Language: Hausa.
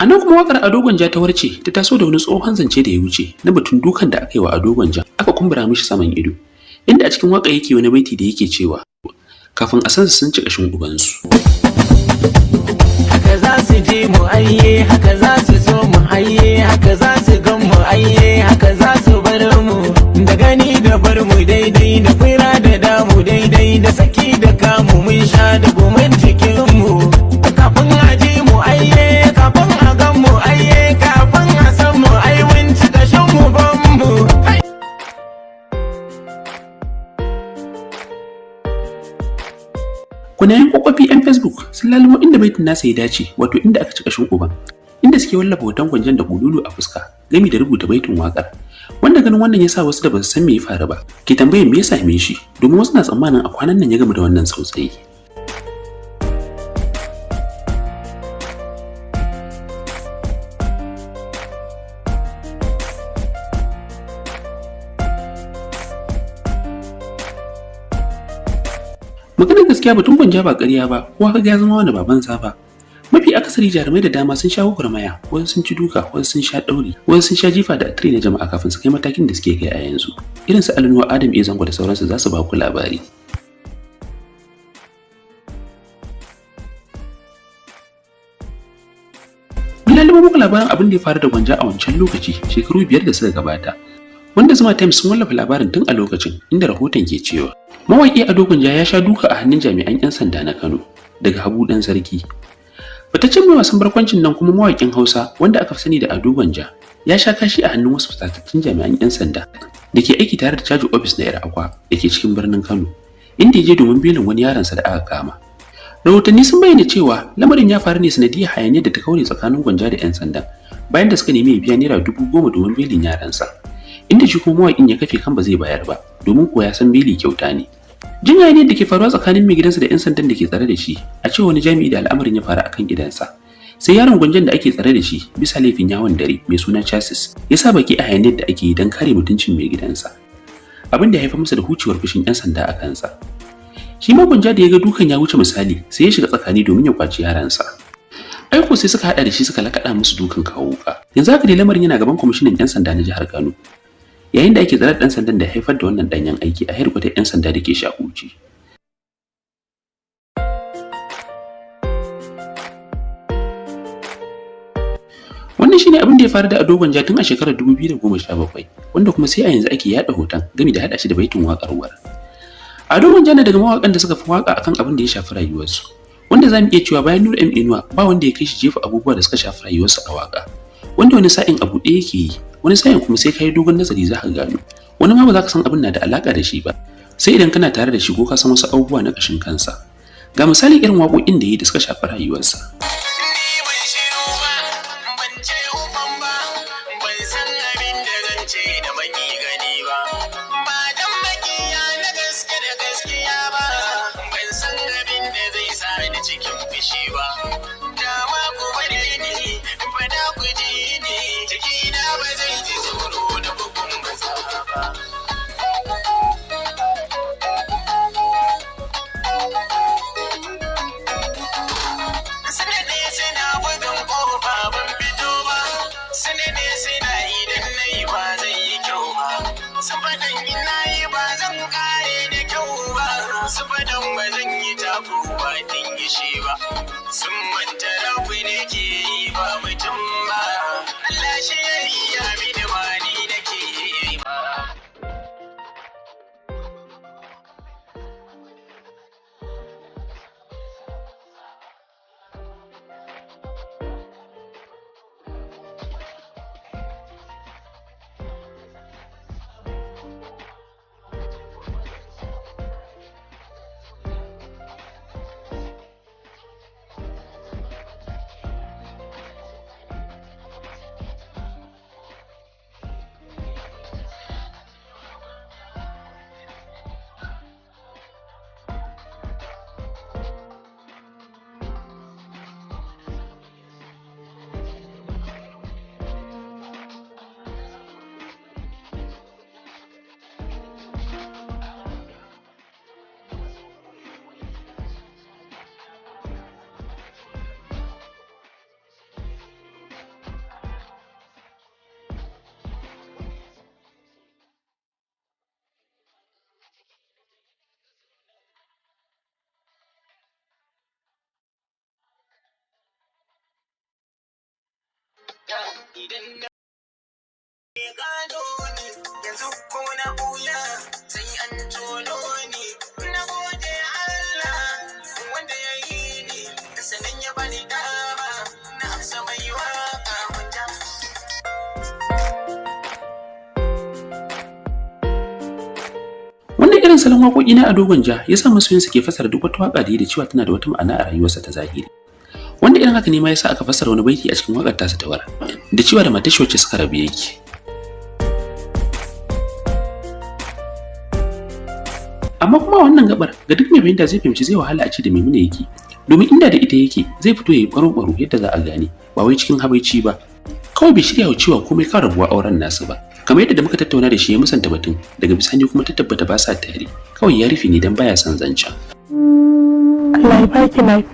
A nan kuma wakar Ado Gwanja ta warce ta taso da wani tsohon zance da ya wuce na batun dukan da aka yi wa Ado Gwanja aka kumbura mishi saman ido. Inda a cikin waka yake wani baiti da yake cewa kafin a san su sun ci kashin ubansu. Haka za su ji mu aiye, haka za su so mu aiye, haka za su gan mu aiye, haka za su bar mu. Da gani da bar mu daidai, da fira da damu daidai, da saki da kamu mun sha da gumin jikin mu. Kafin a ji mu aiye, kafin a gan mu aiye, kafin a san mu ai mun ci kashin mu ban mu. Kunayen kwakwafi 'yan Facebook sun lalumo inda baitin nasa ya dace, wato inda aka ci kashin uban. Inda suke wallafa hoton Gwanjan da kululu a fuska, gami da rubuta baitin waƙar. Wanda ganin wannan ya sa wasu da ba su san me ya faru ba, ke tambayar me ya same shi, domin wasu na tsammanin a kwanan nan ya gama da wannan tsautsayi. Maganar gaskiya, batun Gwanja ba ƙarya ba, kowa kaga ya zama wani baban ba. Mafi akasari jarumai da dama sun sha gwagwarmaya, wasu sun ci duka, wasu sun sha ɗauri, wasu sun sha jifa da atire na jama'a kafin su kai matakin da suke kai a yanzu. Irin su Ali Nuhu, Adam A Zango da sauransu za su ba ku labari. Mun lalubo muku labarin abin da ya faru da Gwanja a wancan lokaci shekaru 5 da suka gabata. Wanda Zuma Times sun wallafa labarin tun a lokacin, inda rahoton ke cewa mawaƙi Ado Gwanja ya sha duka a hannun jami'an 'yan sanda na Kano daga Habu Dan Sarki. Fitaccen mai wasan barkwancin nan kuma mawaƙin Hausa wanda aka fi sani da Ado Gwanja ya sha kashi a hannun wasu fusatattun jami'an 'yan sanda da ke aiki tare da caji ofis na 'Yar Akwa da ke cikin birnin Kano, inda ya je domin belin wani yaronsa da aka kama. Rahotanni sun bayyana cewa lamarin ya faru ne sanadiyar hayaniyar da ta kaure tsakanin Gwanja da 'yan sandan bayan da suka nemi ya biya ₦10,000 domin belin yaransa, inda shi kuma mawaƙin ya kafe kan ba zai bayar ba, domin kuwa ya san beli kyauta ne. Jin hayaniyar da ke faruwa tsakanin mai gidansa da 'yan sandan da ke tsare da shi, a cewa wani jami'i da al'amarin ya faru akan gidansa, sai yaron Gwanjan da ake tsare da shi bisa laifin yawon dare mai suna Chassis ya sa baki a hayaniyar da ake yi don kare mutuncin mai gidansa. Abin da ya haifar masa da hucewar fushin 'yan sanda a kansa. Shi ma Gwanja da ya ga dukan ya wuce misali, sai ya shiga tsakani domin ya kwaci yaransa. Aiko sai suka hada da shi suka lakaɗa musu dukan kawo wuka. Yanzu haka dai lamarin yana gaban kwamishinan 'yan sanda na jihar Kano, yayin da ake tsare ɗan sandan da haifar da wannan ɗanyen aiki a hedkwatar 'yan sanda da ke Shahuci. Wannan shine abin da ya faru da Ado Gwanja tun a shekarar 2017, wanda kuma sai a yanzu ake yada hoton gami da hada shi da baitin waƙar war. Ado Gwanja na daga mawaƙan da suka fi waƙa akan abin da ya shafi rayuwarsu, wanda za mu iya cewa bayan Nura M Inuwa ba wanda ya kai shi jefa abubuwa da suka shafi rayuwarsu a waƙa. Wanda wani sa'in abu ɗaya yake yi, wani sa'in kuma sai ka yi dogon nazari za ka gano. Wani ma ba za ka san abin na da alaƙa da shi ba, sai idan kana tare da shi ko ka san wasu abubuwa na ƙashin kansa. Ga misali irin waƙoƙin da ya yi da suka shafi rayuwarsa. Ni ban shiru ba, ban ce ufan ba, ban san abin da zan ce da maki gani ba. Ba dan makiya na gaske da gaskiya ba, ban san abin da zai sa ni cikin fushi ba. Dama ku bare ni, fada ku ji ni, jikina ba zai ji tsoro da bugun maza ba. Sanade suna bugun kofa ban fito ba, sanade suna idan na yi ba zai yi kyau ba. Sun faɗan ina yi ba zan kare da kyau ba, sun faɗan ba zan yi taku ba dingishi ba. Sun manta rabu ne ke yi ba mutum ba, Allah shi ya iya mini ba ni nake yi ba. Idan na gano ni yanzu ko na ɓuya sai an tono ni. Na gode Allah wanda ya yi ni, sannan ya bani dama na amsa mai waka wanda. Wannan irin salon waƙoƙi na Ado Gwanja ya sa masoyansa ke fassara duk wata waƙa da ya da cewa tana da wata ma'ana a rayuwarsa ta zahiri. Wanda irin haka ne ma ya sa aka fassara wani baiti a cikin waƙar tasa ta Wara, da cewa da matar shi wacce suka rabu yake. Amma kuma a wannan gabar, ga duk mai fahimta zai fahimci zai wahala a ce da Maimuna yake, domin inda da ita yake zai fito ya yi baro-baro yadda za a gane, ba wai cikin habaici ba. Kawai bai shirya wa cewa komai kan rabuwa auren nasu ba. Kamar yadda da muka tattauna da shi ya musanta batun, daga bisani kuma ta tabbata ba sa tare, kawai ya rufe ne don baya son zancen. Allah ya baki lafiya.